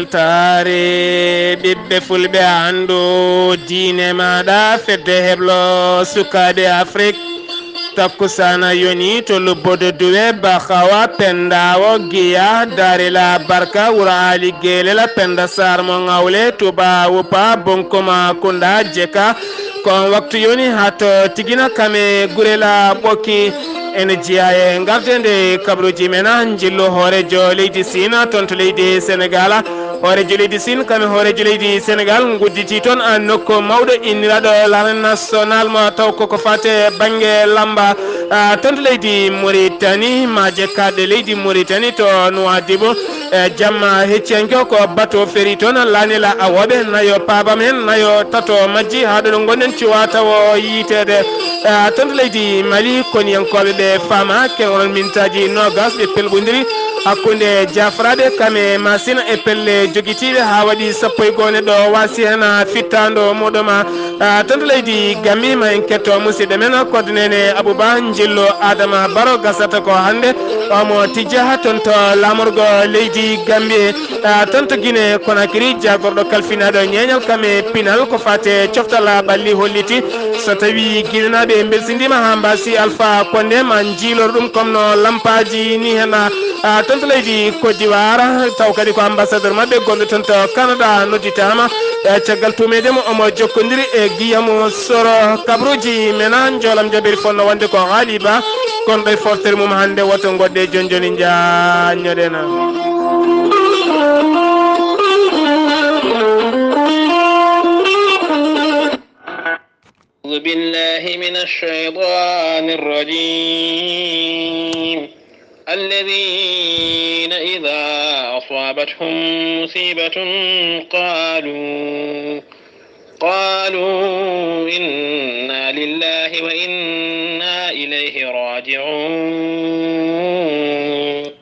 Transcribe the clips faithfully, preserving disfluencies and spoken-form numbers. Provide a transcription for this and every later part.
Taari ɓiɓɓe fulɓe anndu diine maaɗa fedde heblo sukaaɓe Afrik. Takkusaana yoni to lubbodo duwe Bahawa Pendawo Giya Darila Barka Wuro Ali Gelela Penda Sarmo Ngawle Tuba Wupa Bonkoma Kunda Jeka. Ko on waktu yoni haa to tigina kame gurela ɓokki. Ene jeyaa e ngardende kabaruuji men, njillu hooreejo leydi Siin toon to leydi Senegaal. Hooreejo leydi Siin kame hooreejo leydi Senegaal ngudditi toon, a, nokku mawɗo inniraaɗo L'arène Nationale mo taw koko faate bannge lamba, a, toon to leydi Mauritanie, maaje kaaɗɗe leydi Mauritanie to Nouadhibou. E jamma hecciyanke o ko bato feri toon, laanela awooɓe nayo paabam heen, nayo tato majji haa ɗo ɗo ngonɗen cuwa tawo yiiteede. E, toon to leydi Mali, koniyankooɓe ɓe faama ken onon mintaaji noogas ɓe pelɓondiri hakkunde jaafraaɓe kame Masina e pelle jogitiiɓe haa waɗi sappo e goo neɗɗo waasi heen fittaando muɗum. A, toon to leydi Gambi, ma en ketto musidɗo men Kodnene Abouba Njillo Adama Baro gasata ko hannde omo tijja toon to laamorgo leydi Gambi. A, toon to Gine Konakiri, jaagorɗo kalfinaaɗo ñeeñal kame pinal ko faate coftal ɓalli holliti so tawi Ginenaaɓe mbelsindiima haa mbaasi Alpha Condé ma njiilor ɗum comme no lampaaji ni heen. A, toon to leydi Côte d'Ivoire, taw kadi ko ambassadeur maɓɓe gonɗo toon to Canada nodditaama. E caggal tuumeede mo omo jokkondiri e Guillermo Soro. Kabruuji mena njoolam jaɓiri fonno wonde ko Haali Ba, kon ɗo e foftere mum hannde. Woto ngoɗɗe jooni jooni njaanñoɗen. أعوذ بالله من الشيطان الرجيم. الذين إذا أصابتهم مصيبة قالوا، قالوا إنا لله وإنا إليه راجعون.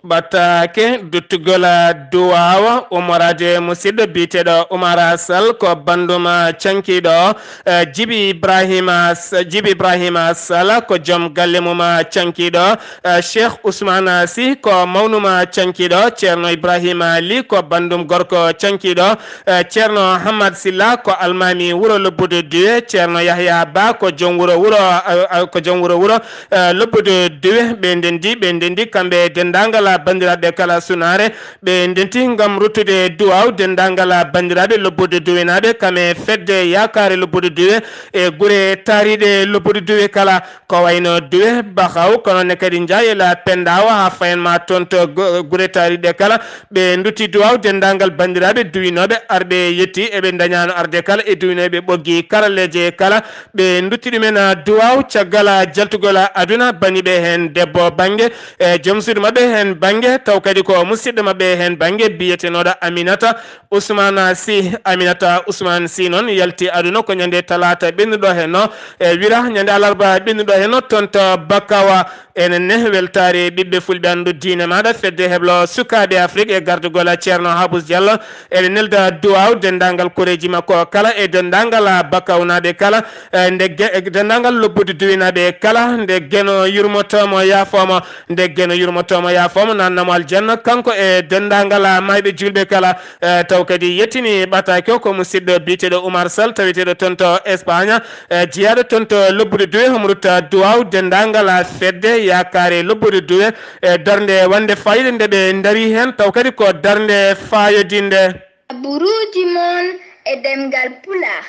Ɓattaake duttugol duwaawa ummoraade musidɗo biyeteeɗo Umar Sall ko banndum cankiiɗo, eh, Jibi Ibrahima S-, Jibi Ibrahima Sall ko joom galle mum cankiiɗo, eh, Cheikh Ousmane Sy ko mawnum cankiiɗo, Ceerno Ibrahima Ly ko banndum gorko cankiiɗo, eh, Ceerno Hammat Silla ko almaami wuro Lobbudu Duwe, Ceerno Yahya Ba ko joom wuro wuro, eh, eh, ko joom wuro wuro, eh, Lobbudu Duwe. Ɓe ndenndi, ɓe ndenndi kamɓe e denndaangal banndiraaɓe kala sunaare. Ɓe ndenti ngam ruttude duwaaw denndaangal banndiraaɓe Lobbudu Duwenaaɓe, kam e fedde Yaakaare Lobbudu Duwe e gure taariiɗe Lobbudu Duwe kala, ko wayno Duwe, Bahaw, kono ne kadi Njaayel, Penndaawa, haa fayan ma toon to gu-, gure taariiɗe kala. Ɓe ndutti duwaaw denndaangal banndiraaɓe duwinooɓe arɓe yetti, eɓe ndañaano arde kala e duwinooɓe ɓoggi karalleeje kala. Ɓe ndutti ɗumen, a, duwaaw caggal, a, jaltugol, a, aduna, baniiɓe heen debbo bannge, e joom suudu maɓɓe heen bannge, taw kadi ko musiɗɗo maɓɓe heen bannge biyetenooɗo Aminata Ousmane Sy. Aminata Ousmane Sy noon yalti aduna ko ñande talaata ɓennuɗo heen o, e wira ñande alarba ɓennuɗo heen o toon to Bakawa. Enen ne weltaare ɓiɓɓe fulɓe anndu diine maaɗa fedde heblo sukaaɓe Afrik e gardugol Ceerno Habous Diallo. Eɗen nelda duwaaw denndaangal koreeji makko kala e denndaangal Bakawnaaɓe kala, e nde ge-, e denndaangal Lobbudu Duwinaaɓe kala, nde Geno yurmotoomo yaafooma, nde Geno yurmotoomo yaafooma, naatnamo aljanna, kanko e denndaangal maayɓe juulɓe kala. E, taw kadi yettini ɓataake o ko musiɗɗo biyeteeɗo Oumar Sall, taweteeɗo toon to Espagne. E, jeyaaɗo toon to Lobbudu Duwe, homo rutta duwaaw denndaangal fedde Yaakaare Lobbudu Duwe, e darnde wonde faayiida nde ɓe ndarii heen, taw kadi ko darnde faayodinnde. Kabaruuji mon e ɗemngal Pulaar,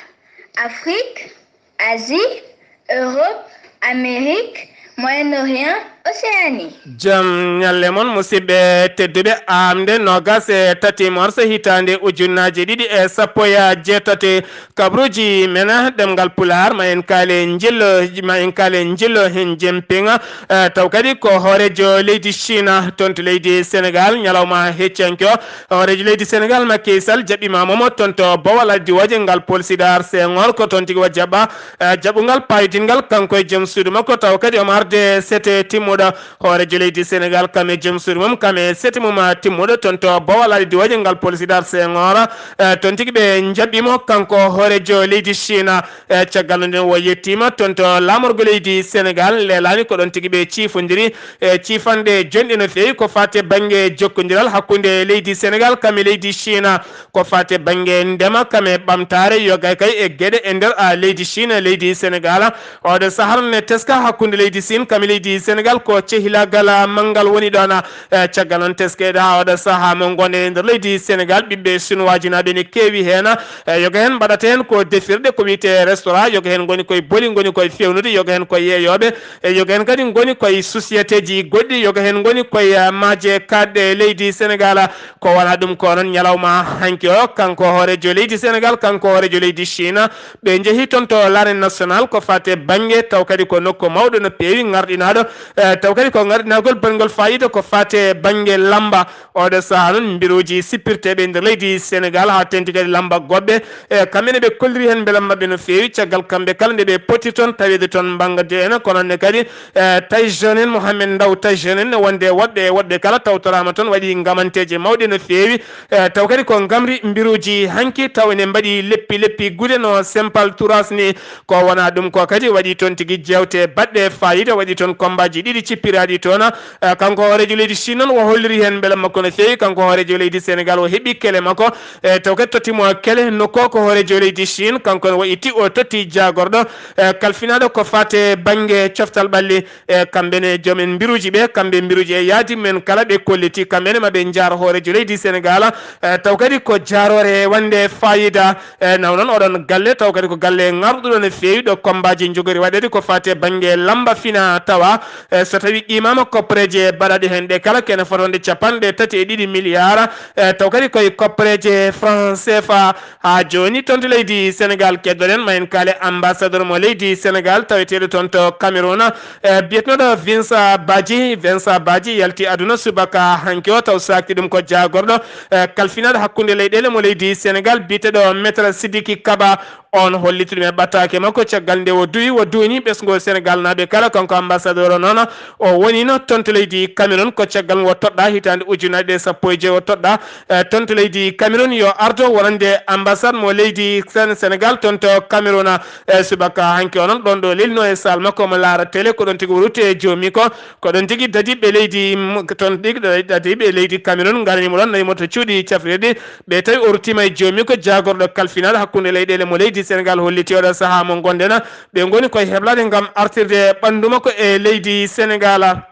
Afrik, Asie, Europe, Amérique, Moyen-Orient, Océanie. Jam ñalle mon, musidɓe tedduɓe, aamde noogaas e tati morso hitaande ujunnaaje ɗiɗi e sappo e jeetati. Kabaruuji men ɗemngal Pulaar, ma en kaale njillo, ma en kaale njillo heen jempiŋa. Eh, taw kadi ko hooreejo leydi Chine, toon to leydi Senegaal, ñalawma hecciyanke o, hooreejo leydi Senegaal, Macky Sall, jaɓɓiima mo toon to Bawal Ardiwooje ngal Paul Sédar Senghor, ko toon tigi o jaɓɓaa, eh, jaɓɓungal paayodinngal, kanko e joom suudu makko, taw kadi omo arde sete timmuɗo Hoorejo leydi Senegal kam e joom suudu mum kam e seti mum timmuɗo toon to Bawal Aali Diwaaji ngal Polisidar Senghor. Eh, toon tigi ɓe njaɓɓi mo kanko hoorejo leydi Chine. Eh, caggal no nden o yettiima toon to laamorgo leydi Senegal leelaani ko ɗoon tigi ɓe ciifondiri. Eh, ciifanɗe jonɗe no feewi ko faati e bannge jokkondiral hakkunde leydi Senegal kam e leydi Chine. Ko faati e bannge ndema kam e ɓamtaare yoga kay e geɗe e nder a leydi Chine leydi Senegal. Oɗo sahar ne teska hakkunde leydi Chine kam e leydi Senegal ko cehilagal manngal woni ɗoon. Eh, caggal noon teskeede haa oɗo sahaa mo ngonɗen e nder leydi Senegal ɓiɓɓe Chinois jinaaɓe ne keewi heen. Eh, yoga heen mbaɗata heen ko defirɗe ko wiyetee restaurant, yoga heen ngoni koye boli, ngoni koye fewnude, yoga heen koye yeeyooɓe, e yoga heen kadi ngoni koye société ji goɗɗi, yoga heen ngoni koye, eh, maaje kaaɗɗe leydi Senegal. Ko wonaa ɗum ko noon ñalawma hanki o, kanko hoorejo leydi Senegal, kanko hoorejo leydi Chine, ɓe njehi toon to l'arène nationale ko faati e bannge, taw kadi ko nokku mawɗo no feewi ŋarɗinaaɗo, eh, taw kadi ko ŋarɗinagol bangol faayiida ko faati e bannge lamba. Oɗo sahaa noon mbiruuji sippirteeɓe e nder leydi Senegal haa teeŋti kadi lamba goɗɗe, eh, kamɓe ne ɓe kolliri heen mbelam maɓɓe no feewi, caggal kamɓe kala nde ɓe poti toon taweede toon mbannga D N A, kono ne kadi eh, tawi jeune en, Mohamed Ndaw tawi jeune en, wonde woɗɓe e woɗɓe kala tawtoraama toon, waɗi ngamanteeje mawɗe no feewi. Eh, taw kadi ko ngamri mbiruuji hanki, taw ene mbaɗi leppi leppi gude no Sempal Turas ni. Ko wonaa ɗum ko kadi waɗi toon tigi jeewte baɗɗe faayiida, waɗi toon kombaaji ɗiɗi cippiraaɗi toon. Eh, kanko hooreejo leydi Chine noon o holliri heen mbelam makko no feewi, kanko hooreejo leydi Senegal o heɓi kele makko. Eh, taw kadi totti mo kele nokku ko hooreejo leydi Chine, kanko ne o itti o totti jaagorɗo, eh, kalfinaaɗo ko faati e bannge coftal ɓalli. E kamɓe ne joom en mbiruuji ɓe, kamɓe mbiruuji e yaadi men kala ɓe kolliti, kamɓe ne maɓe njaar hooreejo leydi Senegal. E taw kadi ko jaaroore wonde faayiida. E naw noon oɗon galle, taw kadi ko galle ŋarɗuɗo no feewi ɗo kombaaji njogori waɗeede ko faati e bannge lamba fina tawa. E so tawi qiimaama koppareeje baɗaaɗe heen ɗe kala kene fotonde capanɗe tati e ɗiɗi miliyaar. E taw kadi koye koppareeje franc C F A. Haa jooni toon to leydi Senegal keddoɗen ma en kaale ambassadeur mo leydi Senegal taweteeɗo toon to Cameroun, eh, biyeteeɗo Vincent Badji. Vincent Badji yalti aduna subaka hanki o taw saakti ɗum ko jaagorɗo, eh, kalfinaaɗo hakkunde leyɗeele mo leydi Senegal biyeteeɗo Maître Sidiki Kaba. On holliti ɗum e ɓataake makko caggal nde o duwi, o duwni ɓesngo Senegal naaɓe kala. Kanko ambassadeur o noon o wonino toon to leydi Cameroun ko caggal mo o toɗɗa hitaande ujunnaji ɗe sappo e joyi o toɗɗa, eh, toon to leydi Cameroun yo ardo wonande ambassade mo leydi Sen-, Senegal toon to Cameroun. Eh, subaka hanki o noon ɗoon ɗo lelno e salle makko mo laara télé ko ɗoon tigi o rutti e joomi ko, ko ɗoon tigi dadiɓe leydi m-, toon tigi dadiɓe leydi Cameroun ngarani mo ɗoon nawi mo to cuuɗi cafrirɗi. Ɓe tawi o ruttiima e joomi ko jaagorɗo kalfinaaɗo hakkunde leyɗeele mo leydi Senegal holliti oɗo sahaa mo ngonɗen. Ɓe ngoni koye heblaade ngam artirde ɓanndu makko e leydi Senegal.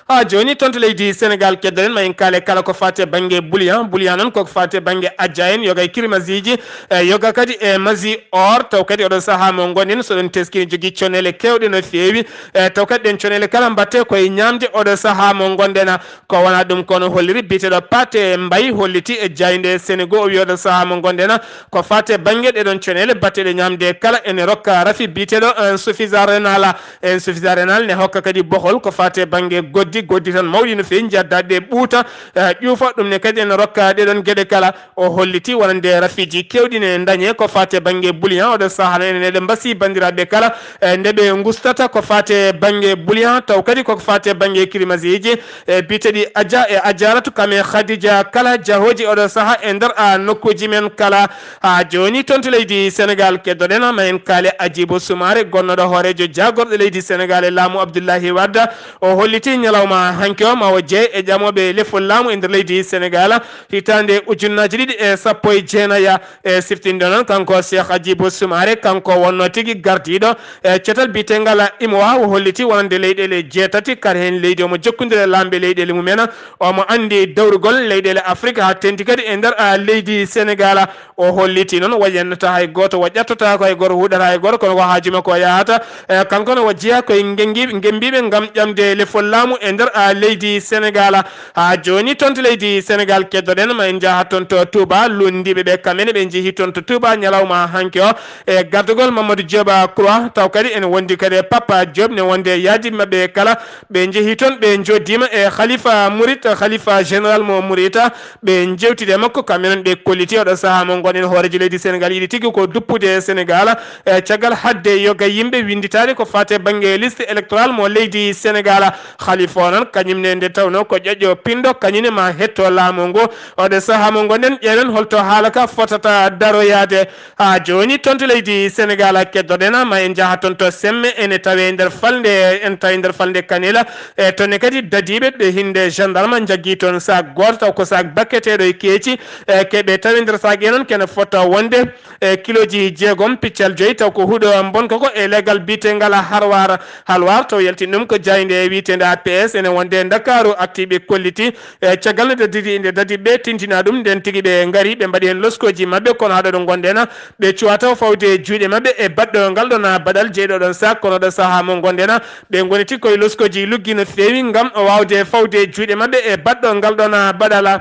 Haa jooni toon to leydi Senegal keddoɗen ma en kaale kala ko faati e bannge bouillon. Bouillon noon koko faati e bannge ajja en, yoga e kirmasiiji, e yoga kadi e masi or. Taw kadi oɗo sahaa mo ngonɗen so ɗon teskini jogii coneele keewɗe no feewi. E taw kadi ɗen coneele kala mbaɗte koye ñaamde oɗo sahaa mo ngonɗen. Ko wonaa ɗum kono holliri biyeteeɗo Pate Mbaye holliti e jaaynde Senegal o wiyoɗo sahaa mo ngonɗen ko faati e bannge ɗeɗon coneele batteɗe ñaamde kala ene rokka rafi biyeteeɗo insuffisance rénale. Insuffisance rénale ne hokka kadi bohol ko faati e bannge goddi, goddi tan mawɗi no feewi njaddaaɗi ɗe ɓuuta, eh, ƴuufa. Ɗum ne kadi ene rokka ɗeɗon geɗe kala. O holliti wonande rafiiji keewɗi ne ndañe ko faati e bannge bouillon. Oɗo sahaa no enen eɗen mbasi banndiraaɓe kala, eh, nde ɓe ngustata ko faati e bannge bouillon, taw kadi koko faati e bannge kirimasiiji, eh, biyeteeɗi Adja e Adjaratu kam e Khadija kala jahooji oɗo sahaa e nder a nokkuuji men kala. Haa jooni toon to leydi Senegal keddoɗen ma en kaale Ajibu Soumaré gonnoɗo hooreejo jaagorɗo leydi Senegal e laamu Abdoulaye Wade. O holliti ñalawma hanki o ma o jeye e ƴamooɓe lefol laamu e nder leydi Senegal hitaande ujunnaaji ɗiɗi e sappo e jeenayi. E siftinde noon kanko Cheikh Hadjibou Soumaré, kanko wonno tigi gardiiɗo e cetal biyetengal imowa, o holliti wonande leyɗeele jeetati kala heen leydi omo jokkondiri e laamɓe leyɗeele mumen. Omo anndi dawrugol leyɗeele Afrik haa teeŋti kadi e nder, a, leydi Senegal. O holliti noon o yennata hay gooto, o ƴattotaako hay gooto, huuɗata hay gooto, kono ko haaju makko o yahata. E, kanko ne o jeyaa koye ngenngi-, ngemmbiiɓe ngam ƴamde lefol laamu. mu e nder, a, leydi Senegal. Haa jooni, toon to leydi Senegal, keddoɗen, ma en njaha toon to Touba. Lunndiiɓe ɓe, kamɓe ne ɓe njehi toon to Touba ñalawma hanki o, e gardagol Mamadou Diop Croix. Taw kadi ene wondi kadi e Papa Diop, ne wondi e yaadiiɓe maɓɓe kala. Ɓe njehi toon, ɓe njoddiima e Khalifa Murit, Khalifa général mo Murit. Ɓe njewtide e makko, kamɓe noon ɓe kolliti oɗo sahaa mo ngonɗen, hooreejo leydi Senegal yiɗi tigi ko duppude Senegal, e caggal hadde yoga yimɓe winnditaade ko faati e bannge liste électorale mo leydi Senegal. Khalifa o noon, kañum ne nde tawnoo ko ƴoƴƴo pinɗo, kañum ne ma hetto laamu ngu. Oɗo sahaa mo ngonɗen, ƴeewen holto haala ka fotata daroyaade. Haa jooni, toon to leydi Senegal, keddoɗen, ma en njaha toon to Semme, ene tawee nder falnde, en tawi nder falnde Kanel. E toon ne kadi, dadiiɓe ɓe hinde gendarme njaggi toon sac gooto, taw ko sac bakketeeɗo e keeci. E ke ɓe tawi nder sac e noon kene fota wonde, e kilooji jeegom piccal joyi, taw ko huɗo mbonka ko e leggal biyetengal Harwar. Halwar, taw yaltin ɗum ko jaaynde wiyeteende A P S, ene wonde e Ndakaaru, arti ɓe kolliti. E caggal nde dadiiɗi, nde dadiiɓe ɓe tintina ɗum, nden tigi ɓe ngari, ɓe mbaɗi heen loskooji maɓɓe, kono haɗa ɗo ngonɗen, ɓe cuwata fawde juuɗe maɓɓe e baɗɗo ngal ɗon baɗal jeyɗo ɗon sac, kono ɗo sahaa mo ngonɗen, ɓe ngoni tigi koye loskooji luggi no feewi ngam waawde fawde juuɗe maɓɓe e baɗɗo ngal ɗon baɗal.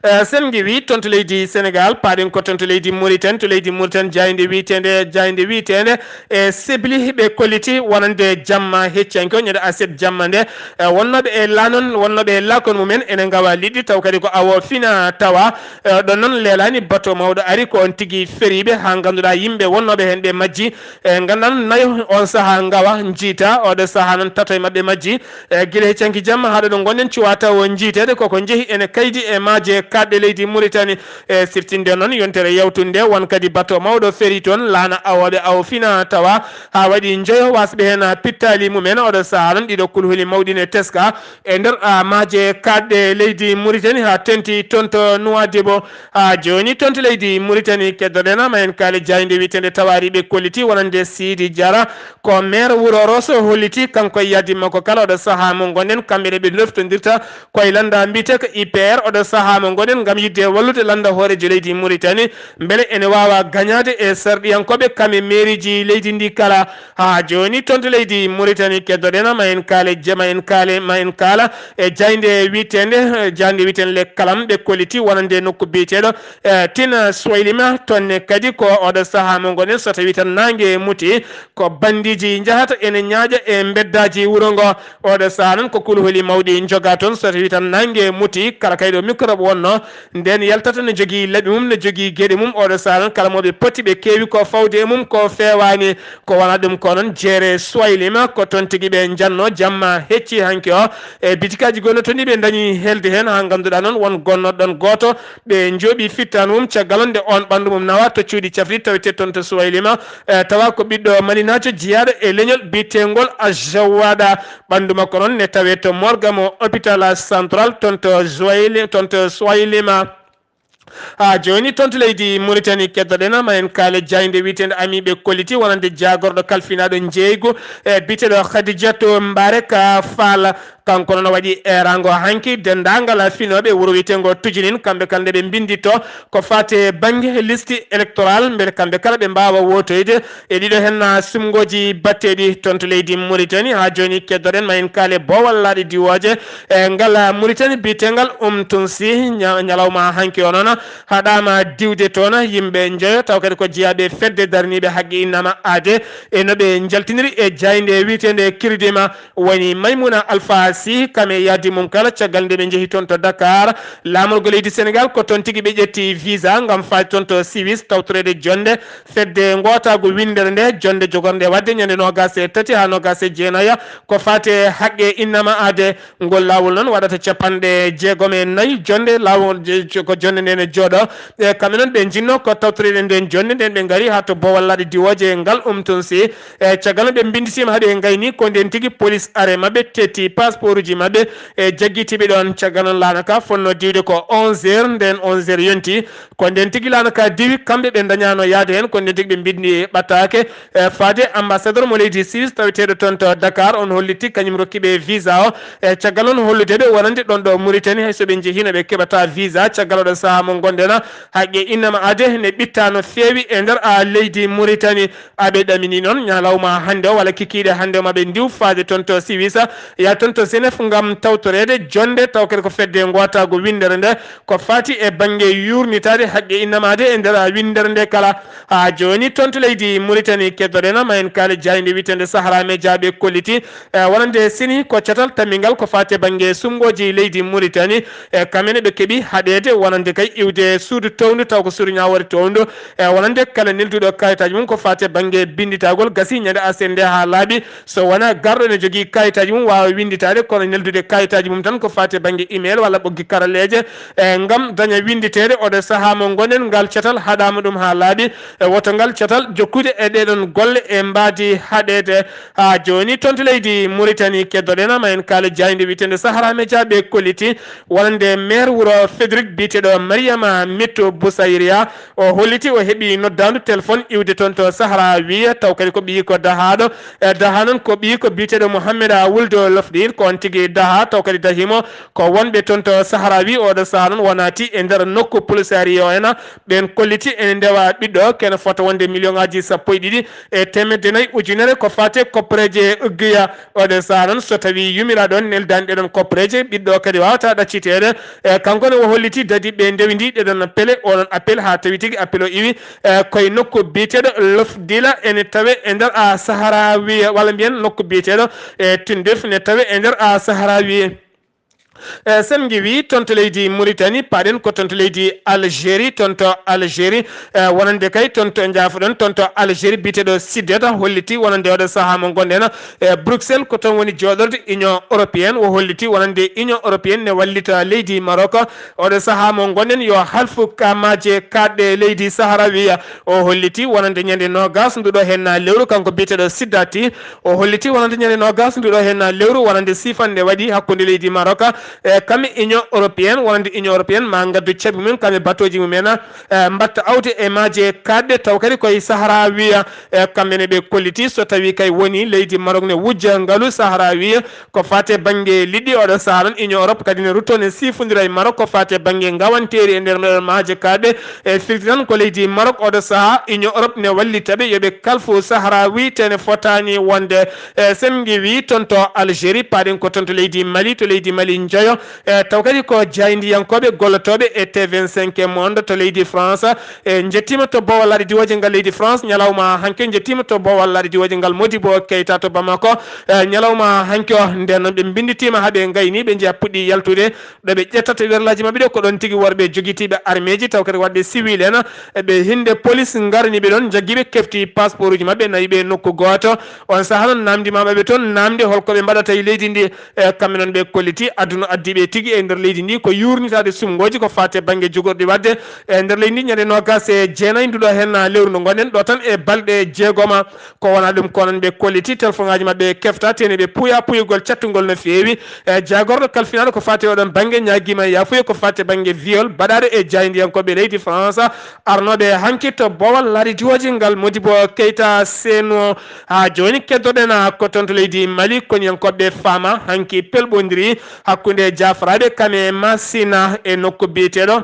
Eh, sen ngewi toon to leydi Senegal, paaɗen ko toon to leydi Mauritanie, to leydi Mauritanie, jaaynde wiyeteende, jaaynde wiyeteende e Sebli ɓe kolliti wonande jamma hecci hanki o, ñande aset jamma nde. Eh, wonnooɓe e laanon, wonnooɓe e laakon mumen ene ngawa liɗɗi, taw kadi ko awo fina tawa. Eh, ɗon noon leelaani bato mawɗo ari, ko on tigi feriiɓe haa ngannduɗaa yimɓe wonnooɓe heen ɓe majji. Eh, nganndan nayo on sahaa ngawa njiita, oɗo sahaa noon tato e maɓɓe majji. E gila hecci hanki jamma haa ɗo ngonɗen cuwa taw njiiteede koko njehi ene kaydi e maaje kaaɗɗe leydi Mauritanie. E siftinde noon yontere yawtunde, won kadi bato mawɗo feri toon, laana awooɓe awo fina tawa haa waɗi njoyo, wasɓe heen pittaali mumen. Oɗo sahaa noon ɗiɗo kulhuli mawɗi ne teska e nder, a, maaje kaaɗɗe leydi Mauritanie haa tenti toon to Nouadhibou. Haa jooni toon to leydi Mauritanie, keddoɗen ma en kaale jaaynde wiyeteende Tawaari ɓe kolliti wonande Sidi Diarra. Ko maire wuro Rosso holliti, kanko e yaadi makko kala, oɗo sahaa mo ngonɗen, kamɓe ɗe ɓe loftondirta koye lannda mbiyetee ko I P R, oɗo sahaa mo ngonɗen ngam yiɗde wallude lannda hooreejo leydi Mauritanie, mbele ene waawa gañaade e sarɗiyankooɓe kam e mairieji leydi ndi kala. Haa jooni, toon to leydi Mauritanie, keddoɗen ma en kaale, ma en kaale, ma en kaala e jaaynde wiyeteende, jaaynde wiyeteende Le Kalam, ɓe kolliti wonande nokku biyeteeɗo e Tina Suwaylima, toon ne kadi ko oɗo sahaa mo ngonɗen, so tawii tan naange muti, ko bandiiji njahata ene ñaaƴa e mbeddaaji wuro ngo. Oɗo sahaa noon ko kulhuli mawɗi njoga toon, so tawii tan naange muti, kala kayɗo microbe wonno, ndeen yaltata ne jogii laɓi mum, ne jogii geɗe mum. Oɗo sahaa noon kala mo ɓe poti ɓe keewi ko fawde e mum ko feewaani. Ko wona ɗum ko noon jeere Suwaylima, ko toon tigi ɓe njanno jamma hecci hanki o. E bitikaaji gonno toon ɗi ɓe ndañi helde heen haa ngannduɗaa noon won gonnoɗo ɗon gooto, ɓe njooɓi fittaan mum caggal nde oon ɓanndu mum nawa to cuuɗi cafri tawetee toon to Suwaylima, e tawa ko ɓiɗɗo malinaajo jiyaaɗo e leñol biyeteengol Ajawada. Ɓanndu makko noon ne tawee to morgue mo hôpital central toon to Suwayli-, toon to Suwaylima. Haa jooni, toon to leydi Mauritanie, keddoɗen ma en kaale jaaynde wiyeteende Ami ɓe kolliti wonande jaagorɗo kalfinaaɗo njeeygu, e biyeteeɗo Khadijatou Mbareka Fall. Kanko noon waɗi eeraango hanki denndaangal finooɓe wuro wiyeteengo Tujinin, kamɓe kala nde ɓe mbinnditto ko faati e bannge liste électorale, mbele kamɓe kala ɓe mbaawa wootoyde e ɗiɗo heen sumngooji batteeɗi toon to leydi Mauritanie. Haa jooni, keddoɗen ma en kaale boowal laaɗe diwooje e ngal Mauritanie biyeteengal Um Tunsi, ña-, ñalawma hanki o noon haɗaama diwde toon yimɓe njoyo, taw kadi ko jeyaaɓe fedde daraniiɓe haqqe innaama aade, e no ɓe njaltiniri e jaaynde wiyeteende Kiridima. Woni Maymuna Alfa Sy, kam e yaadi mum kala, caggal nde ɓe njehi toon to Dakar, laamorgo leydi Senegal, ko toon tigi ɓe ƴetti visa ngam faade toon to Siwis, tawtoreede jonnde fedde ngootaagu winndere nde, jonnde jogornde waɗde ñande noogaas e tati haa noogaas e jeenayi, ko faati e haqqe innaama aade. Ngol laawol noon waɗata capanɗe jeegom e nayi jonnde, laawol je-, ko jonnde nde ne jooɗo. E kamɓe noon ɓe njinnoo ko tawtoreede nden jonnde nden, ɓe ngari haa to boowal laaɗe diwooje ngal Um Tunsi. E caggal nde ɓe mbinnditiima haa ɓe ngayni, ko nden tigi police are maɓɓe tetti passeport passeport uji maɓɓe e jaggitiiɓe ɗoon. Caggal noon laana ka fotnoo diwde ko onze heures, ndeen onze heures yonti, ko ndeen tigi laana ka diwi, kamɓe ɓe ndañaano yahde heen, ko ndeen tigi ɓe mbinndi ɓataake. E faade ambassadeur mo leydi Suisse taweteeɗo toon to Dakar, on holliti kañum rokki ɓe visa o. E caggal noon hollude ɓe wonande ɗoon ɗo Mauritanie, hay so ɓe njehiino ɓe keɓataa visa caggal oɗo sahaa mo ngonɗen. Haqqe innama ade ne ɓittaa no feewi e nder a leydi Mauritanie. Aɓe ɗamini noon ñalawma hannde o walla kikiiɗe hannde o maɓe ndiw faade toon to Suisse, ya toon to Senef ngam tawtoreede jonnde taw kadi ko fedde ngootaago winndere nde ko faati e bannge yuurnitaade haqqe innamaade e nder winndere nde kala. Haa jooni toon to leydi Mauritanie keddoɗen ma en kaali jaaynde wiyeteende Sahara Media ɓe kolliti, e wonande sini ko catal tammingal ko faati e bannge suɓngooji leydi Mauritanie, e kamɓe ne ɓe keɓi haɗeede wonande kay iwde suudu towndu taw ko suudu ñaawoore towndu, e wonande kala nelduɗo kayitaaji mum ko faati e bannge binnditagol gasi ñande aset nde haa laaɓi. So wonaa garɗo ne jogii kayitaaji mum waawa winnditaade, kono neldude kayitaaji mum tan ko faati e bannge email walla ɓoggi karalleeje, e ngam daña winnditeede. Oɗo sahaa mo ngonɗen ngal catal haɗaama ɗum haa laaɓi, e woto ngal catal jokkude e ɗeɗon golle e mbaadi haɗeede. Haa jooni toon to leydi Mauritanie keddoɗen ma en kaali jaaynde wiyeteende Sahara Media ɓe kolliti wonande maire wuro Fedrik biyeteeɗo Mariama Mitto Boussaïria. O holliti o heɓi noddaandu téléphone iwde toon to Sahara wiya taw kadi ko ɓiyi ko dahaaɗo. E dahaa noon ko ɓiyi ko biyeteeɗo Mohamed Wuldo Lofdir, ko on tigi dahaa taw kadi dahimo ko wonɓe toon to Sahara wi oɗo sahaa noon wonati e nder nokku Pulsaari o ena. Ɓeen kolliti ene ndewa ɓiɗɗo kene fota wonde million aji sappo e ɗiɗi e teemedde nayi ujunere ko faate koppareeje giya. Oɗo sahaa noon so tawi yumiraɗo on neldaani ɗeɗon koppareeje, ɓiɗɗo kadi wawata ɗacciteede. E kanko ne o holliti dadi ɓe ndewindi ɗeɗon pele, oɗon appel haa tawi tigi appel o iwi, e koye nokku biyeteeɗo Lofdila ene tawe e nder a Sahara wiye, walla mbiyen nokku biyeteeɗo e Tindef ne tawe e nder a Sahara wiye. E sen ngiwi toon to leydi Mauritanie, paɗen ko toon to leydi Algérie, toon to Algérie, e wonande kay toon to njaafoɗon, toon to Algérie biyeteeɗo Siddeta holliti wonande oɗo sahaa mo ngonɗen e Bruxelles ko toon woni jooɗorde Union Européenne. O holliti wonande Union Européenne ne wallita leydi Maroc. Oɗo sahaa mo ngonɗen yo halfu kamaaje kaaɗɗe leydi Sahara wiya. O holliti wonande ñande noogas nduɗo henna lewru kanko biyeteeɗo Siddati. O holliti wonande ñande noogas nduɗo henna lewru wonande siifannde waɗi hakkunde leydi Maroc e kamɓe Union Européenne, wonande Union Européenne ma ngaddu cabi mumen kamɓe batooji mumen, e mbatta awde e maaje kaaɗɗe taw kadi koye Sahara wiya. E kamɓe ne ɓe kolliti so tawi kay woni leydi Maroc ne wujja ngalu Sahara wiya ko faate bannge liɗɗi oɗo sahaa noon Union Europe kadi ne rutto ne siifondira e Maroc ko faate bannge ngawanteeri e nder maaje kaaɗɗe. E firti tan ko leydi Maroc oɗo sahaa Union Europe ne wallita ɓe yo ɓe kalfu Sahara wi te ne fotaani wonde. E sen ngiwi toon to Algérie, paɗen ko toon to leydi Mali, to leydi Mali njoyo. E taw kadi ko jaayndiyankooɓe gollotooɓe e T vingt-cinq Monde to leydi France. E njettiima to boowal laaɗe diwooje ngal leydi France ñalawma hanki, njettiima to boowal laaɗe diwooje ngal Modibo Keita to Bamako. E ñalawma hanki o, nden noon ɓe mbinnditiima haa ɓe ngayni, ɓe njeya puɗɗi yaltude. Ɗo ɓe ƴettata werlaaji maɓɓe ɗo ko ɗoon tigi worɓe jogitiiɓe armeeji taw kadi waɗɓe civil en, e ɓe hinde police ngarani ɓe ɗoon, njaggi ɓe kefti passeport uji maɓɓe, nawi ɓe nokku gooto. On sahaa noon naamndi ma ɓe toon, naamnde holko ɓe mbaɗata e leydi ndi. E kamɓe noon ɓe kolliti aduna addi ɓe tigi e nder leydi ndi ko yuurnitaade suɓngooji ko faate bannge jogorɗi waɗde e nder leydi ndi ñande noogas e jeenayi nduɗo heen lewru ndu ngonɗen ɗo tan e balɗe jeegoma. Ko wonaa ɗum ko noon ɓe kolliti téléphone ŋaaji maɓɓe kefta teni ɓe puya puyugol cattungol no feewi. E jaagorɗo kalfinaaɗo ko faate oɗon bannge ñaagiima yaafuya ko faate bannge viol baɗaaɗo e jaayndiyankooɓe leydi France arnooɓe hanki to boowal laaɗe diwooje ngal Modibo Keita Seno. Haa jooni keddoɗen ko toon to leydi Mali, koniyankooɓe faama hanki pelɓondiri hakkunde jaafaraaɓe kam e Masina e nokku biyeteeɗo,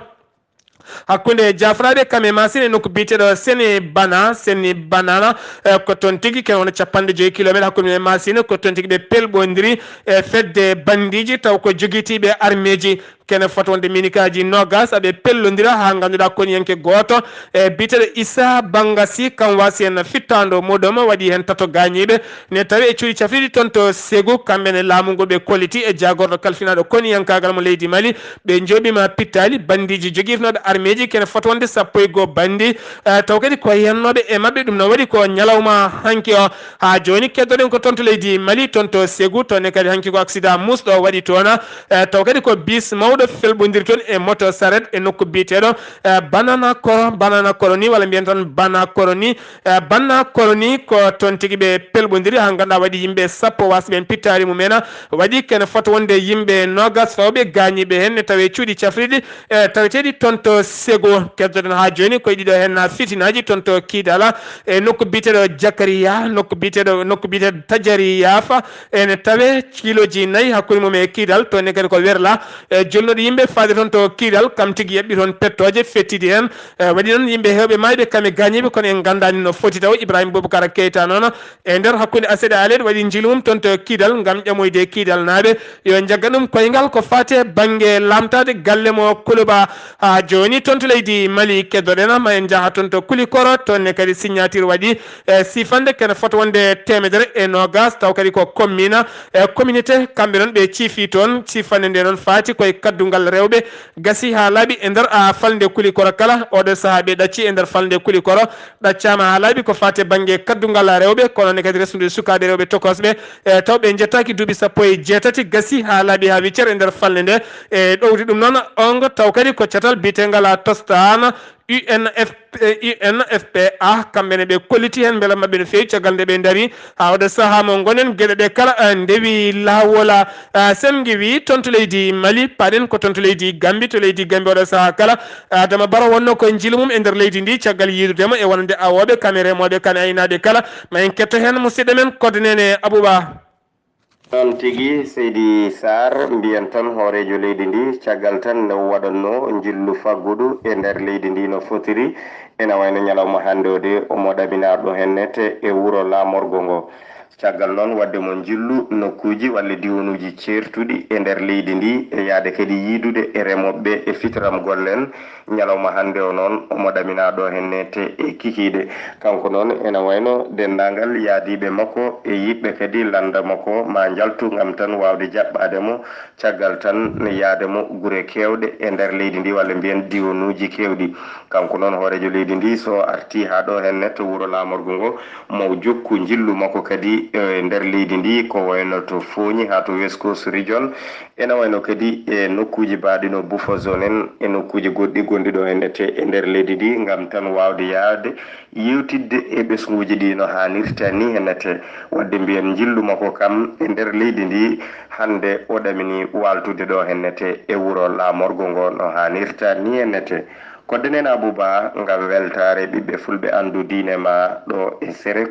hakkunde jaafaraaɓe kam e Masina e nokku biyeteeɗo Seni Bana, Seni Banana, e ko toon tigi ken wona capanɗe joyi kilometre hakkunde e Masina, ko toon tigi ɓe pelɓondiri e fedde bandiiji taw ko jogitiiɓe armeeji. Kene fota wonde minitaaji noogas aɓe pellondira haa ngannduɗaa koniyanke gooto e biyeteeɗo Issa Bangasi kam wasi en fittaandu muɗum waɗi heen tato gaañiiɓe ne tawi e cuuɗi cafriɗi toon to Segu. Kamɓe ne laamu ngu ɓe kolliti e jaagorɗo kalfinaaɗo koniyankaagal mo leydi Mali ɓe njooɓiima pittaali bandiiji jogirnooɓe armeeji kene fota wonde sappo e goo bandi, e taw kadi ko hennooɓe e maɓɓe ɗum no waɗi ko ñalawma hanki o. Haa jooni keddoɗen ko toon to leydi Mali toon to Segu toon ne kadi hanki ko accident musɗo waɗi toon, e taw kadi ko bis mawɗo ɗo felɓondiri toon e moto saret e nokku biyeteeɗo, eh, Banana Koro, Banana Koro ni, walla mbiyen tan Bana Koro ni. Eh, Banna Koro ni ko toon tigi ɓe pelɓondiri, haa ngannduɗaa waɗi yimɓe sappo wasɓe heen pittaali mum en. Waɗi kene fota wonde yimɓe noogas fawɓe gaañiiɓe heen ne tawee cuuɗi cafriɗi, eh, taweteeɗi toon to Sego. Keddoɗen haa jooni koye ɗiɗo heen na fitinaaji toon to Kiidala, e nokku biyeteeɗo Jakariya, nokku biyeteeɗo, nokku biyeteeɗo Tajariya fa, ene tawee kilooji nayi hakkunde mum e Kiidal, toon ne kadi ko werla. E jolnuɗo yimɓe faade toon to Kiidal, kam tigi yaɓɓi toon pettooje fettidi heen. E waɗi noon yimɓe heewɓe maayɓe kam e gaañiiɓe, kono en nganndaani no foti taw. Ibrahima Boubacar Keita noon, e nder hakkunde aseɗe aleeɗe, waɗi njiilu mum toon to Kiidal ngam ƴamoyde Kiidal naaɓe yo njaggan ɗum koyngal ko faati e bannge laamtaade galle mo Kuluba. Haa jooni toon to leydi Mali keddoɗen, ma en njaha toon to Kulikoro, toon ne kadi signature waɗi, e siifannde kene fota wonde teemedere e noogas, taw kadi ko commune, e communauté, kamɓe noon ɓe ciifi toon. Siifannde nde noon faati koye kaddungal rewɓe, gasi haa laaɓi e nder, a, falnde Kulikoro kala. Oɗo sahaa ɓe ɗacci e nder falnde Kulikoro, ɗaccaama haa laaɓi ko faati e bannge kaddungal rewɓe, kono ne kadi resnude sukaaɓe rewɓe tokosɓe, e taw ɓe njettaaki duuɓi sappo e jeetati, gasi haa laaɓi haa wiccer e nder falnde nde. E ɗowdi ɗum noon, ongo taw kadi ko catal biyeteengal a Tostan, U N F, U N F P A, kamɓe ne ɓe kolliti heen mbela maɓɓe no feewi caggal nde ɓe ndarii. Haa oɗo sahaa mo ngonen geɗe ɗe kala, eh, ndewi laawol, eh, Sengi wi toon to leydi Mali, paɗen ko toon to leydi Gambi, to leydi Gambi oɗo sahaa kala, eh, Adama Baro wonno koye njiilu mum e nder leydi ndi caggal yiidude mo e wonande awooɓe, kam e remooɓe, kam e aynaaɓe kala. Ma en ketto heen musidɗo men Kodde Neene Abouba. Noon tigi, Seydi Saar, mbiyen tan hooreejo leydi ndi, caggal tan nde o waɗatnoo njillu faggudu e nder leydi ndi no fotiri, ena wayno ñalawma hannde o de, omo ɗaminaa ɗo hennete e wuro laamorgo ngo. Caggal noon waɗde mo njillu nokkuuji walla diwonuuji ceertuɗi e nder leydi ndi, e yahde kadi yiidude e remooɓe ɓe e fitiram golle en, ñalawma hannde o noon, omo ɗaminaa ɗo hennete e kikiiɗe. Kanko noon, ena wayno denndaangal yaadiiɓe makko e yiɗɓe kadi lannda makko, maa njaltu ngam tan waawde jaɓɓaade mo, caggal tan yahde mo gure keewɗe e nder leydi ndi, walla mbiyen diwonuuji keewɗi. Kanko noon, hooreejo leydi ndi, so artii haa ɗo hennete wuro laamorgo ngo, mo jokku njillu makko kadi e nder leydi ndi, ko wayno to Fooñi haa to West Coast Region, ena wayno kadi e nokkuuji baaɗi no Buffer Zone en, e nokkuuji goɗɗi gonɗi ɗo hennete e nder leydi ndi, ngam tan waawde yahde yeewtidde e ɓesnguuji ɗi no haanirta ni hennete. Waɗde mbiyen njillu makko kam e nder leydi ndi, hannde o ɗamini waaltude ɗo hennete e wuro laamorgo ngo no haanirta ni hennete. Kodde Neene Abouba ngam weltaare ɓiɓɓe fulɓe anndu diine ma ɗo e Sere.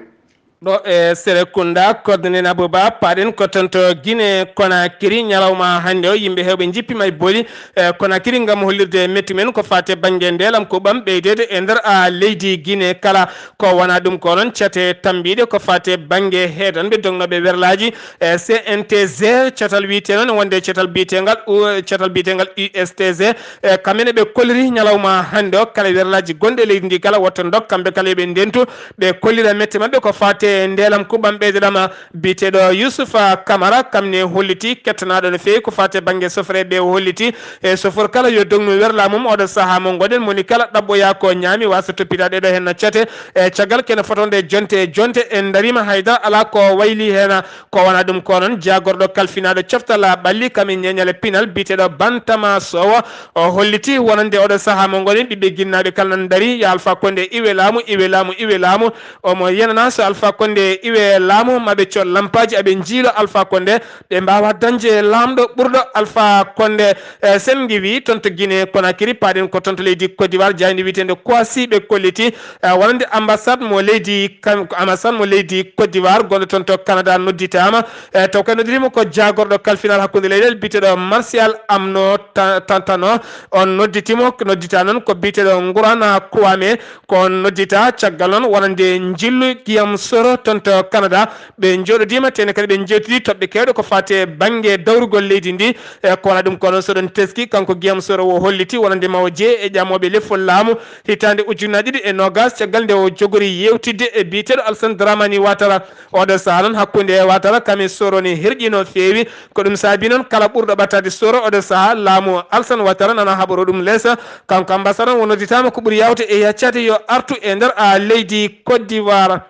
Ɗo e Serekunda, Kodde Neene Abouba, paɗen ko toon to Guinée Conakry, ñalawma hannde o, yimɓe heewɓe njippima e booli, e Conakry ngam hollirde mettu men ko faati e bannge ndeelam kuɓɓam ɓeydeede e nder, a, leydi Guinée kala. Ko wona ɗum ko noon cate tambiiɗe ko faati e bannge heedanɓe dognooɓe werlaaji, e C N T G, catal wiyetee noon wonde catal biyeteengal U-, catal biyeteengal U S T G, e kamɓe ne ɓe kolliri ñalawma hannde o, kala werlaaji gonɗi e leydi ndi kala, woto ndok kamɓe kala yo ɓe ndentu, ɓe kollira mette maɓɓe ko faati e ndeelam kuɓɓam ɓeydeɗam biyeteeɗo Youssouf Camara, kam ne holliti kettanaaɗo no feewi ko faati e bannge sofreeɓe o holliti e sofor kala yo dognu werla mum oɗo sahaa mo ngoɗen moni kala ɗaɓɓoya ko ñaami wasa toppitaade ɗo heen no cate e caggal kene fotonde jonte e jonte en ndariima haydara alaa ko wayli heen. Ko wona ɗum ko noon, jagorɗo kalfinaaɗo coftal ɓalli kam e ñeeñal e pinal biyeteeɗo Bantama Sowo, o holliti wonande oɗo sahaa mo ngoɗen ɓiɓɓe ginnaaɓe kala nan ndari, yo Alfa Konde iwe laamu, iwe laamu, iwe laamu. Omo yenana so Alfa Konde iwe laamu, maɓe col lampaaji, aɓe njiilo Alfa Konde, ɓe mbaawa dañde laamɗo ɓurɗo Alfa Konde. E, sen ngiwi toon to Guinée Conakry, paaɗen ko toon to leydi Côte d'Ivoire, jaaynde wiyeteende Kouassi ɓe kolliti, e, wonande ambassade mo leydi Kam-, ko ambassade mo leydi Côte d'Ivoire gonɗo toon to Canada nodditaama. E, taw kay nodditiima ko jaagorɗo kalfinal hakkunde leyɗeele biyeteeɗo Martial Amno Ta-, Tantano. On nodditiima, noddita noon ko biyeteeɗo Ngurana Kouame. Ko on noddita caggal noon wonande njillu Guillaume Soro toon to Canada. Ɓe njooɗodiima, tene kadi ɓe njeewtidi toɓɓe keewɗe ko faati e bannge dawrugol leydi ndi. E, ko wona ɗum ko noon, so ɗon teski, kanko Guillaume Soro o holliti wonande ma o jeye e ƴamooɓe lefol laamu hitaande ujunnaji ɗiɗi e noogas, caggal nde o jogori yeewtidde e biyeteeɗo Alassane Dramani Ouattara. Oɗo sahaa noon, hakkunde Ouattara kam e Soro ne herƴi no feewi. Ko ɗum saabi noon, kala ɓurɗo ɓattaade Soro oɗo sahaa, laamu Alassane Ouattara nana haɓoro ɗum lees. Kanko ambassade on, o nodditaama ko ɓuri yaawde e yaccaade yo artu e nder, a, leydi Côte d'Ivoire.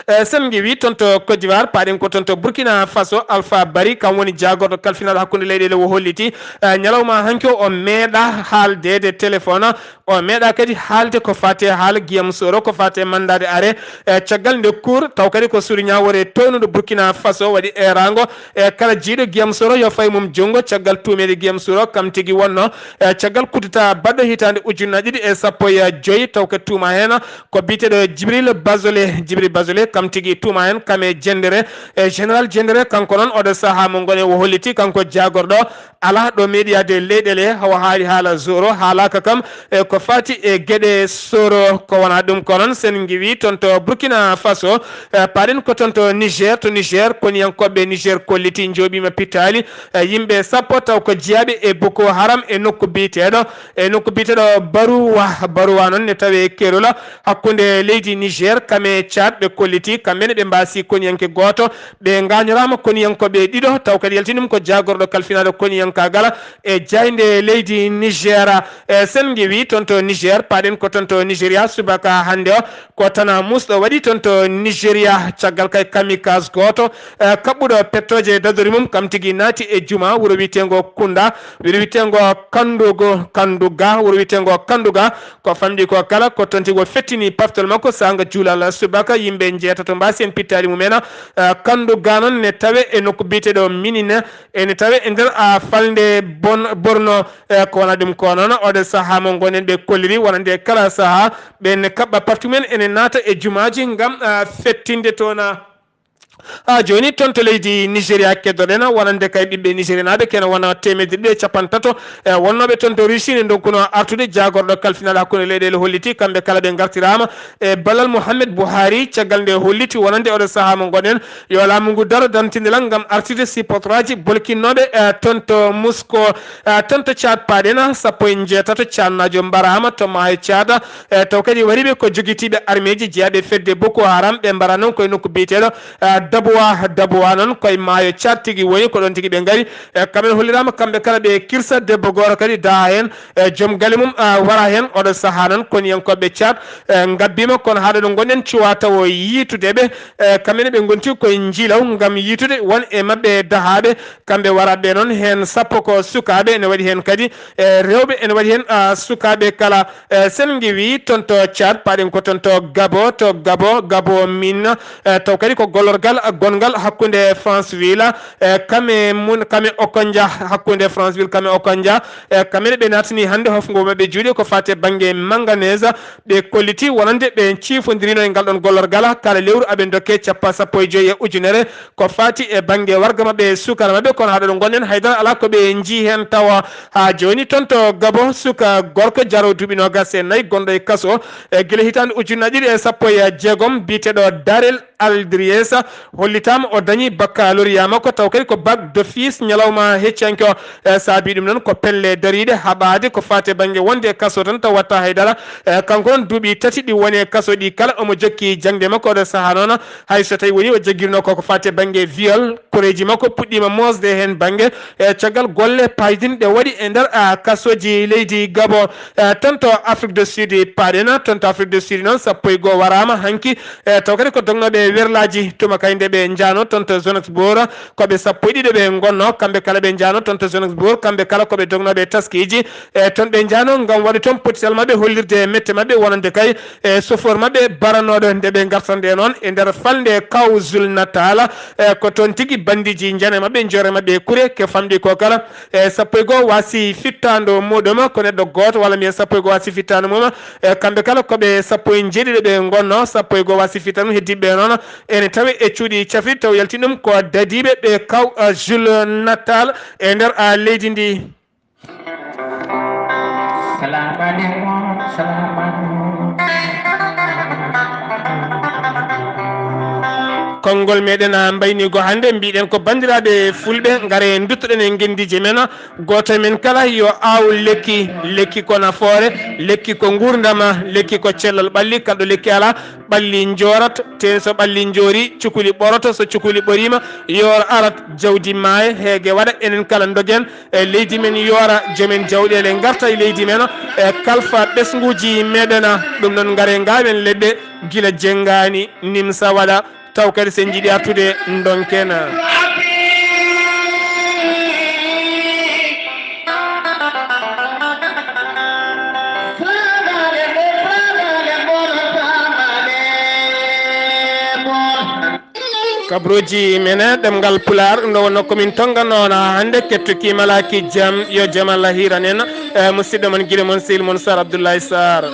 E sen ngiwi toon to Côte d'Ivoire, paaɗen ko toon to Burkina Faso, Alpha Bari kam woni jaagorɗo kalfinaaɗo hakkunde leyɗeele o holliti, e ñalawma hanki o, o meeɗa haaldeede téléphone, o meeɗa kadi haalde ko faati e haala Guillaume Soro, ko faati e mandaade arrêt, e caggal nde cour taw kadi ko suudu ñaawoore townuɗo Burkina Faso waɗi eeraango, e kala jiiɗo Guillaume Soro yo fay mum junngo caggal tuumeede Guillaume Soro kam tigi wonno, e caggal kudeta baɗɗo hitaande ujunnaji ɗiɗi e sappo e joyi taw ko tuuma heen ko biyeteeɗo Djibril Bazole, Djibril Bazole kam tigi tuuma heen kam e Jendere, e général Jendere kanko noon oɗo sahaa mo ngonen o holliti kanko jaagorɗo alaa ɗo meeɗiyaade leyɗeele hawa haali haala Soro haalaaka kam, e ko faati e geɗe Soro ko wonaa ɗum ko noon sen ngiwi toon to Burkina Faso, e paaɗen ko toon to Niger, to Niger koniyankooɓe Niger kolliti njooɓiima pittaali, e yimɓe sappo taw ko jeyaaɓe e Boko Haram e nokku biyeteeɗo, e nokku biyeteeɗo Baruwa, Baruwa noon ne tawee keerol hakkunde leydi Niger kam e Tchad ɓe kolliti kamɓe ne ɓe mbaasi koniyanke gooto, ɓe ngaañoraama koniyankooɓe ɗiɗo taw kadi yaltini ɗum ko jaagorɗo kalfinaaɗo koniyankaagal e jaaynde leydi Niger. E sen ngiwi toon to Niger, paaɗen ko toon to Nigeria subaka hannde o, ko tana musɗo waɗi toon to Nigeria caggal kay kamikaze gooto, e kaɓɓuɗo pettooje dadori mum kam tigi naati e juma wuro wiyeteengo Kunda, wuro wiyeteengo Kandugo, Kanduga, wuro wiyeteengo Kanduga, ko famɗi ko kala ko toon tigi o fettini paftol makko saanga juulal subaka yimɓe njeetato mbaasi heen pittaali mumen, e Kanduga noon ne tawe e nokku biyeteeɗo Minina, ene tawe e nder a falnde bon, Borno, e ko wonaa ɗum ko noon oɗo sahaa mo ngonen ɓe kolliri wonande kala sahaa ɓe ne kaɓɓa pafti mumen ene naata e jumaaji ngam, a, fettinde toon, a, jooni toon to leydi Nigeria keddoɗen wonande kay ɓiɓɓe nigérianaaɓe kene wona teemedde ɗiɗi e capanɗe tato, e wonnooɓe toon to Russie ne ndonkuno artude jaagorɗo kalfinal hakkunde leyɗeele holliti kamɓe kala ɓe ngartiraama e ballal Mohamed Buhari caggal nde holliti wonande oɗo sahaa mo ngoɗen yo laamu ngu daro dartindiral ngam artude supporteraaji bolkinnooɓe, e toon to Moscou, e toon to Tchad paaɗen sappo e njeetato Tchadnaajo mbaraama to maayo Tchad, e taw kadi wariiɓe ko jogitiiɓe armeeji jeyaaɓe fedde Boko Haram ɓe mbara noon koye nokku biyeteeɗo, e Daboua, Daboua noon koye maayo Tchad tigi woni ko ɗoon tigi ɓe ngari, e kamɓe holliraama kamɓe kala ɓe kirsa debbo gooto kadi daha heen, e joom galle mum, a, wara heen oɗo sahaa noon koniyankooɓe Tchad, e ngabbiima kono haaɗo ɗo ngonɗen cuwa tawo yiitude ɓe, e kamɓe ne ɓe ngonti koye njiilaw ngam yiitude won e maɓɓe dahaaɓe kamɓe waraɓe noon heen sappo ko sukaaɓe ene waɗi heen kadi, e rewɓe ene waɗi heen, a, sukaaɓe kala, e sen ngiwi toon to Tchad paaɗen ko toon to Gabo, to Gabo, Gabo min, e taw kadi ko gollorgal gonngal hakkunde Franceville, e kame mun kame Okonja hakkunde Franceville kame Okonja, e kamɓe ne ɓe naatani hannde hofngo maɓɓe juuɗe ko faati e bannge manganese, ɓe kolliti wonande ɓe ciifondirino e ngal ɗon gollorgal kala lewru aɓe dokke cappa sappo e joyi e ujunere ko faati e bannge warga maɓɓe e sukara maɓɓe kono haɗa ɗo gonɗen haydara alaa ko ɓe njii heen tawa haa jooni toon to Gabo suka gorko jaro duuɓi noogas e nayi gonɗo e kaso e gila hitaande ujunnaji ɗiɗi e sappo e jeegom biyeteeɗo Darel Aldriesa hollitaama o dañi baccalauréat makko taw kadi ko bac d'office ñalawma heccanke o, e saabi ɗum noon ko pelle dariiɗe haɓaade ko faati e bannge wonde e kaso tan taw watta haydara, e kanko noon duuɓi tati ɗi woni e kaso ɗi kala omo jokki jaŋde makko oɗo sahaa noon hay so tawi woni o jaggiruno koko faati e bannge viol koreeji makko puɗɗiima moosde heen bannge e caggal golle paydinɗe waɗi e nder a kasoji leydi Gabo. E, toon to Afrique du Sud paaɗen, toon to Afrique du Sud noon sappo e goo waraama hanki. E, taw kadi ko dognooɓe werlaaji tuma kay nde ɓe njaano toon to Johannesburg, ko ɓe sappo e ɗiɗo ɓe ngonno, kamɓe kala ɓe njaano toon to Johannesburg, kamɓe kala ko ɓe dognooɓe taskiiji. E, toon ɓe njaano ngam waɗde toon pottital maɓɓe, hollirde mette maɓɓe, wonande kay e chauffeur maɓɓe baranooɗo nde ɓe ngarta nde noon e nder falnde Kawzul Natal. E, ko toon tigi bandiiji njane maɓɓe, njoore maɓɓe e kure, ke famɗi ko kala. E sappo e goo waasi fittaandu muuɗum ko neɗɗo gooto, walla mbiyen sappo e goo waasi fittaandu mum. E kamɓe kala ko ɓe sappo e njeeɗiɗo ɓe ngonno, sappo e goo waasi fittaandu mum, heddiiɓe ɓe noon ene tawi e cuuɗi cafrirɗi taw yalti ɗum ko dadiiɓe ɓe kaw, eh, Jules Natal e nder, ah, leydi ndi. Salamu alaikum, salamu alaikum. Konngol meɗen mbayniigo hannde, mbiɗen ko banndiraaɓe fulɓe, ngare nduttoɗen e ngenndiije men. Gooto e men kala yo aaw lekki, lekki ko nafoore, lekki ko nguurndama, lekki ko cellal ɓalli, kalɗo lekki alaa, ɓalli njoorat, teen so ɓalli njoori, cukuli ɓoroto, so cukuli ɓoriima, yoor arat, jawdi maaya, heege waɗa, enen kala ndogen, e leydi men yoora, joomen jawɗeele ngarta e leydi men, e kalfa ɓesnguuji meɗen, ɗum noon ngare ngaawen leɗɗe, gila jenngaani, nimsa waɗa, taw kadi so en njiɗi artude ndonken. Kabrooji men ɗemngal Pulaar, ɗum ɗo wonno komin tonnganoon haa hannde, kettokiima laaki jam, yo jam Allah hiiran en, e musidɗo mon gila mon sehil mon Sar Abdoulaye Sarr.